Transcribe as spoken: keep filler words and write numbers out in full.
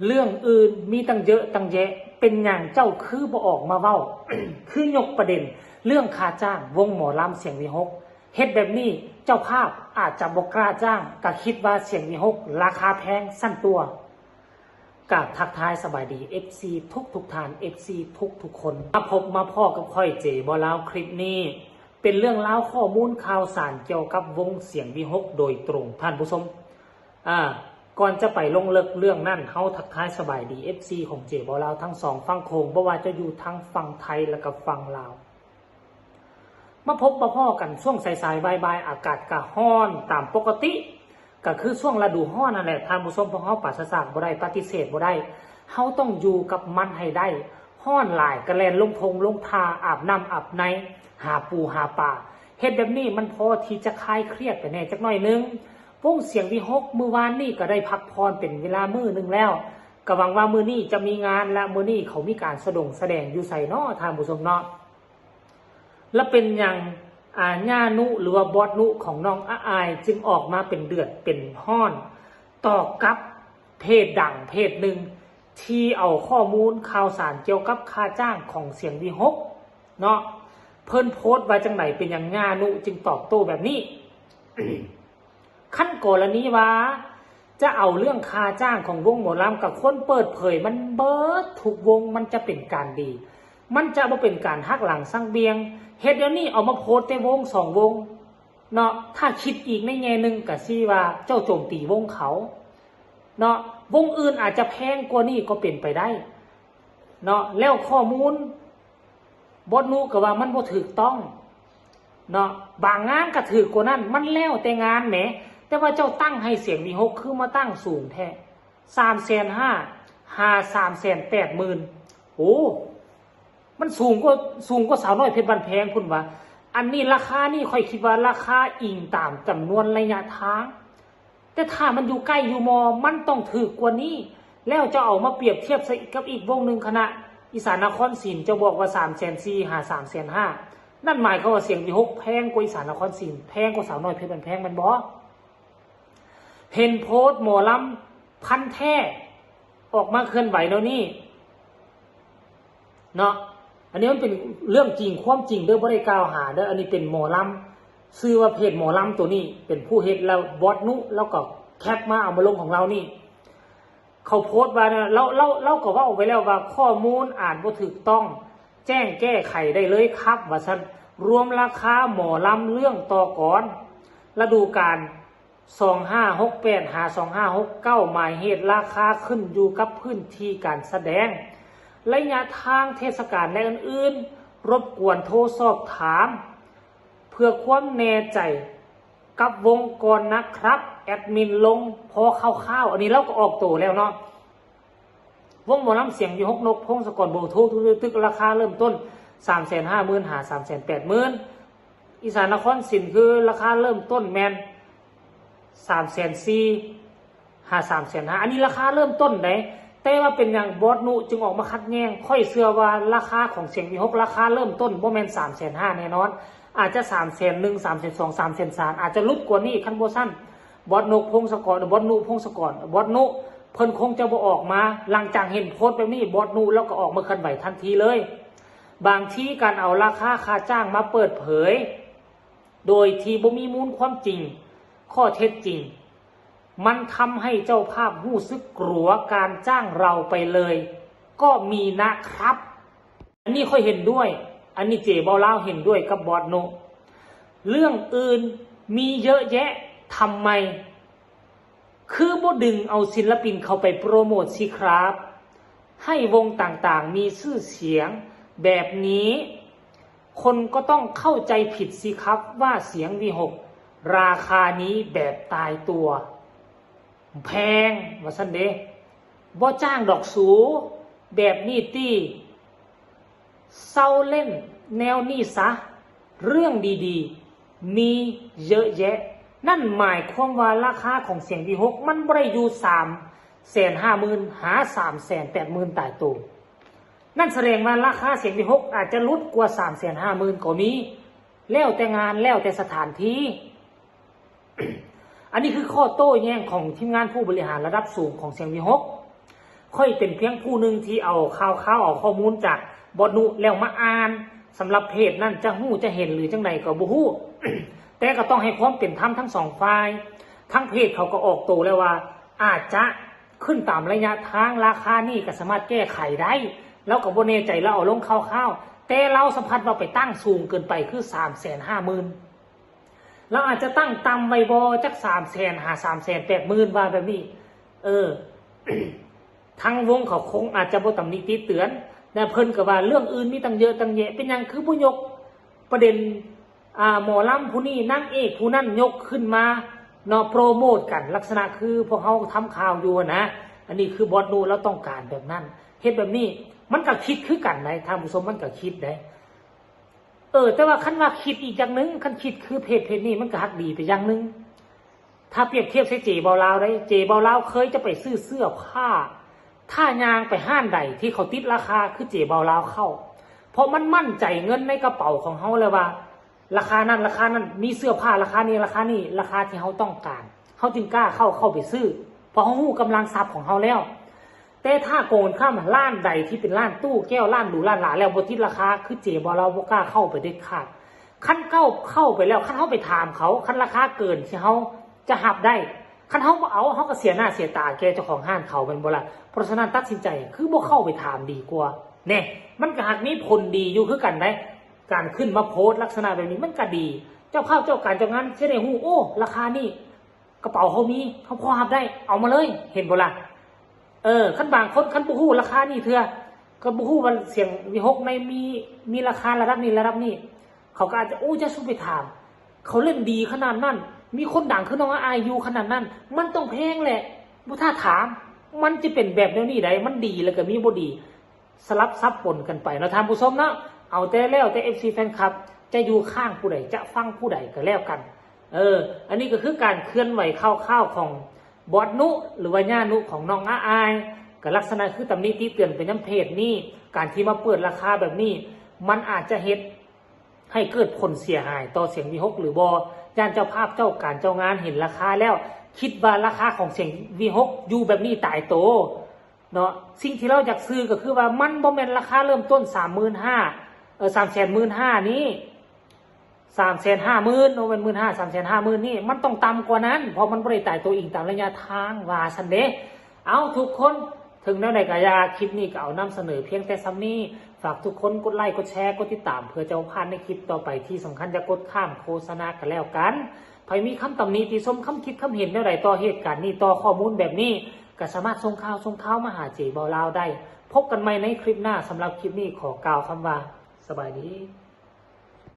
เรื่องอื่นมีตั้งเยอะตั้งแยะ เป็นหยังเจ้าคือบ่ออกมาเว้า คือยกประเด็นเรื่องค่าจ้างวงหมอลำเสียงวิหค เฮ็ดแบบนี้เจ้าภาพอาจจะบ่กล้าจ้าง ก็คิดว่าเสียงวิหคราคาแพงซั่นตั่ว กราบทักทายสบายดี เอฟซี ทุกทุกท่าน เอฟซี ทุกทุกคน มาพบมาพ้อกับข้อยเจบ่าวลาว คลิปนี้ เป็นเรื่องราวข้อมูลข่าวสารเกี่ยวกับวงเสียงวิหคโดยตรงท่านผู้ชม อ่า ก่อนจะไปลงลึกเรื่องนั้น เฮาทักทายสบายดี เอฟซี ของเจบ่าวลาวทั้งสองฝั่งโขง บ่ว่าจะอยู่ทั้งฝั่งไทยและกับฝั่งลาว มาพบมาพ้อกันช่วงสายๆ บ่ายๆ อากาศกะฮ้อนตามปกติ ก็คือช่วงฤดูฮ้อนนั่นแหละท่านผู้ชม พวกเฮาปราศจากบ่ได้ ปฏิเสธบ่ได้ เฮาต้องอยู่กับมันให้ได้ ฮ้อนหลายก็แล่นลงทงลงทา อาบน้ำอาบใน หาปูหาปลา เฮ็ดแบบนี้มันพอที่จะคลายเครียดไปแน่จักหน่อยนึง วงเสียงวิหคมื้อวานนี้ก็ได้พักผ่อนเป็นเวลามื้อหนึ่งแล้ว ก็หวังว่ามื้อนี้จะมีงาน และมื้อนี้เขามีการสะดงแสดงอยู่ไสน้อท่านผู้ชมเนาะ และเป็นหยัง อ่า ย่านุหรือว่าบอสนุของน้องอาอายจึงออกมาเป็นเดือดเป็นฮ้อน ต่อกับเพจดังเพจหนึ่ง ที่เอาข้อมูลข่าวสารเกี่ยวกับค่าจ้างของเสียงวิหคเนาะ เพิ่นโพสต์ว่าจังได เป็นหยังย่านุจึงตอบโต้แบบนี้ คันกรณีว่า จะเอาเรื่องค่าจ้างของวงหมอลำก็ควรเปิดเผยมันเบิดทุกวง มันจะเป็นการดี มันจะบ่เป็นการหักหลังซังเบี่ยง เฮ็ดเดี๋ยวนี้เอามาโพสต์แต่วงสองวงเนาะ ถ้าคิดอีกในแง่หนึ่งก็สิว่าเจ้าโจมตีวงเขาเนาะ วงอื่นอาจจะแพงกว่านี้ก็เป็นไปได้เนาะ แล้วข้อมูลบอสนุก็ว่ามันบ่ถูกต้องเนาะ บางงานก็ถูกกว่านั้น มันแล้วแต่งานแหม แต่ว่าเจ้าตั้งให้เสียงวิหคคือมาตั้งสูงแท้ สามแสนห้า หา สามแสนแปดหมื่น โอ้ มันสูงกว่า สูงกว่าสาวน้อยเพชรบ้านแพงพุ้นวะ อันนี้ราคานี่ข้อยคิดว่าราคาอิงตามจำนวนระยะทาง แต่ถ้ามันอยู่ใกล้อยู่มอ มันต้องถูกกว่านี้ แล้วจะเอามาเปรียบเทียบใส่กับอีกวงหนึ่ง คณะอีสานนครศิลป์ จะบอกว่า สามแสนสี่ หา สามแสนห้า นั่นหมายความว่าเสียงวิหคแพงกว่าอีสานนครศิลป์ แพงกว่าสาวน้อยเพชรบ้านแพงแม่นบ่ เห็นโพสต์หมอลำพันธุ์แท้ออกมาเคลื่อนไหวแล้วนี่เนาะ อันนี้มันเป็นเรื่องจริงความจริงเด้อ บ่ได้กล่าวหาเด้อ อันนี้เป็นหมอลำ ชื่อว่าเพจหมอลำตัวนี้ เป็นผู้เฮ็ด แล้วบอสนุแล้วก็แคปมาเอามาลงของเรานี่ เขาโพสต์ว่าเนี่ย เรา เรา เราก็เว้าไปแล้วว่าข้อมูลอาจบ่ถูกต้อง แจ้งแก้ไขได้เลยครับ ว่าซั่น รวมราคาหมอลำเรื่องต่อกร ฤดูกาล สองห้าหกแปด หา สองห้าหกเก้า หมายเหตุราคาขึ้นอยู่กับพื้นที่การแสดง ระยะทางเทศกาลและอื่นๆ รบกวนโทรสอบถาม เพื่อความแน่ใจกับวงก่อนนะครับ แอดมินลงพอคร่าวๆ อันนี้เราก็ออกตัวแล้วเนาะ วงหมอลำเสียงวิหคนกพงศกร เบอร์โทรตึกๆ ราคาเริ่มต้น สามแสนห้าหมื่น หา สามแสนแปดหมื่น อีสานนครศิลป์คือราคาเริ่มต้นแม่น สามแสนสี่ หา สามแสนห้า อันนี้ราคาเริ่มต้นเด้ แต่ว่าเป็นหยังบอสนุจึงออกมาขัดแย้ง ข้อยเชื่อว่าราคาของเสียงวิหคราคาเริ่มต้นบ่แม่น สามแสนห้า แน่นอน อาจจะ สามแสนหนึ่ง สามแสนสอง สามแสนสาม อาจจะหลุดกว่านี้ คันบ่ซั้น บอสนกพงศกร บอสนุพงศกร บอสนุเพิ่นคงจะบ่ออกมา หลังจากเห็นโพสต์แบบนี้ บอสนุแล้วก็ออกมาเคลื่อนไหวทันทีเลย บางทีการเอาราคาค่าจ้างมาเปิดเผย โดยที่บ่มีมูลความจริง ข้อเท็จจริง มันทำให้เจ้าภาพรู้สึกกลัวการจ้างเราไปเลย ก็มีนะครับ อันนี้ข้อยเห็นด้วย อันนี้เจบ่าวลาวเห็นด้วยกับบอสนุ เรื่องอื่นมีเยอะแยะ ทำไม คือบ่ดึงเอาศิลปินเข้าไปโปรโมทสิครับ ให้วงต่างๆ มีชื่อเสียงแบบนี้ คนก็ต้องเข้าใจผิดสิครับว่าเสียงวิหคราคานี้แบบตายตัว แพง ว่าซั่นเด้ บ่จ้างดอกสู แบบนี้ตี้ เซาเล่นแนวนี้ซะ เรื่องดีๆ มีเยอะแยะ นั่นหมายความว่าราคาของเสียงวิหคมันบ่ได้อยู่ สามแสนห้าหมื่น หา สามแสนแปดหมื่น ตายตัว นั่นแสดงว่าราคาเสียงวิหคอาจจะหลุดกว่า สามแสนห้าหมื่น ก็มี แล้วแต่งาน แล้วแต่สถานที่ อันนี้คือข้อโต้แย้งของทีมงานผู้บริหารระดับสูงของเสียงวิหค ข้อยเป็นเพียงผู้หนึ่งที่เอาข่าวข่าวเอาข้อมูลจากบอสนุแล้วมาอ่าน สำหรับเพจนั้นจะฮู้จะเห็นหรือจังใดก็บ่ฮู้ แต่ก็ต้องให้ความเป็นธรรมทั้งสองฝ่าย ทั้งเพจเขาก็ออกตัวแล้วว่า อาจจะขึ้นตามระยะทาง ราคานี่ก็สามารถแก้ไขได้ แล้วก็บ่แน่ใจ แล้วเอาลงข่าวข่าว แต่เราสัมผัสว่าไปตั้งสูงเกินไปคือสามแสนห้าหมื่น เราอาจจะตั้งต่ำไว้บ่จักสามแสนหาสามแสนแปดหมื่น ว่าแบบนี้ เออ ทางวงเขาคงอาจจะบ่ตำหนิติเตือน แต่เพิ่นก็ว่าเรื่องอื่นมีตั้งเยอะตั้งแยะ เป็นหยังคือบ่ยกประเด็น อ่า หมอลำผู้นี้นางเอกผู้นั้นยกขึ้นมาเนาะ โปรโมทกัน ลักษณะคือพวกเฮาทำข่าวอยู่นะ อันนี้คือบอสนุเราต้องการแบบนั้น เฮ็ดแบบนี้ มันก็คิดคือกันได๋ ท่านผู้ชม มันก็คิดได๋ เออ แต่ว่าคันว่าคิดอีกอย่างหนึ่ง คันคิดคือเพจเพจนี้มันก็ฮักดีไปอย่างหนึ่ง ถ้าเปรียบเทียบใส่เจบ่าวลาวได้ เจบ่าวลาวเคยจะไปซื้อเสื้อผ้า ถ้าย่างไปห้านใดที่เขาติดราคาคือเจบ่าวลาวเข้า เพราะมันมั่นใจเงินในกระเป๋าของเฮาแล้วว่า ราคานั้นราคานั้น มีเสื้อผ้าราคานี้ราคานี้ ราคาที่เฮาต้องการ เฮาจึงกล้าเข้าเข้าไปซื้อ เพราะเฮาฮู้กำลังทรัพย์ของเฮาแล้ว แต่ถ้าโกนข้ามร้านใดที่เป็นร้านตู้แก้วร้านหรูร้านหราแล้วบ่ติดราคา คือเจบ่าวลาวบ่กล้าเข้าไปเด็ดขาด คันเข้าเข้าไปแล้ว คันเฮาไปถามเขา คันราคาเกินที่เฮาจะรับได้ คันเฮาบ่เอา เฮาก็เสียหน้าเสียตาแก่เจ้าของร้านเขาแม่นบ่ล่ะ เพราะฉะนั้นตัดสินใจคือบ่เข้าไปถามดีกว่า แน่ มันก็หากมีผลดีอยู่คือกันได๋ การขึ้นมาโพสต์ลักษณะแบบนี้มันก็ดี เจ้าภาพเจ้าการเจ้างานสิได้ฮู้ โอ้ ราคานี้ กระเป๋าเฮามี เฮาพอรับได้ เอามาเลย เห็นบ่ล่ะ เออ คันบางคนคันบ่ฮู้ราคานี้เทื่อ ก็บ่ฮู้ว่าเสียงวีหกในมี มีราคาระดับนี้ระดับนี้ เขาก็อาจจะ โอ้ จะสู้ไปถาม เขาเล่นดีขนาดนั้น มีคนดังคือน้องอ้ายอยู่ขนาดนั้น มันต้องแพงแหละ บ่ถ้าถาม มันจะเป็นแบบแนวนี้ได๋ มันดีแล้วก็มีบ่ดี สลับสับปนกันไปเนาะท่านผู้ชมเนาะ เอาแต่แล้วแต่ เอฟซี แฟนคลับ จะอยู่ข้างผู้ใด จะฟังผู้ใดก็แล้วกัน เออ อันนี้ก็คือการเคลื่อนไหวข่าวๆของบอสนุ หรือว่าย่านุของน้องอ้าย ก็ลักษณะคือตำหนิติเตือนไปยังเพจนี้ การที่มาเปิดราคาแบบนี้ มันอาจจะเฮ็ดให้เกิดผลเสียหายต่อเสียงวีหกหรือบ่ ย่านเจ้าภาพเจ้าการเจ้างานเห็นราคาแล้ว คิดว่าราคาของเสียงวีหกอยู่แบบนี้ตายโต เนาะ สิ่งที่เราอยากซื้อก็คือว่ามันบ่แม่นราคาเริ่มต้นสามหมื่นห้า เออ สามแสนหมื่นห้านี้ สามแสนห้าหมื่น บ่แม่นหมื่นห้า สามแสนห้าหมื่นนี้ มันต้องต่ำกว่านั้น เพราะมันบ่ได้ตายตัวอิงตามระยะทาง ว่าซั่นเด้ เอาทุกคน ถึงแนวใดก็อย่า คลิปนี้ก็เอานำเสนอเพียงแต่ส่ำนี้ ฝากทุกคนกดไลค์ กดแชร์ กดติดตาม เพื่อจะบ่พลาดในคลิปต่อไป ที่สำคัญอย่ากดข้ามโฆษณากันแล้วกัน ไผมีคำตำหนิติชม คำคิดคำเห็นแนวใดต่อเหตุการณ์นี้ ต่อข้อมูลแบบนี้ ก็สามารถส่งข่าวส่งข่าวมาหาเจบ่าวลาวได้ พบกันใหม่ในคลิปหน้า สำหรับคลิปนี้ขอกล่าวคำว่า สบายดี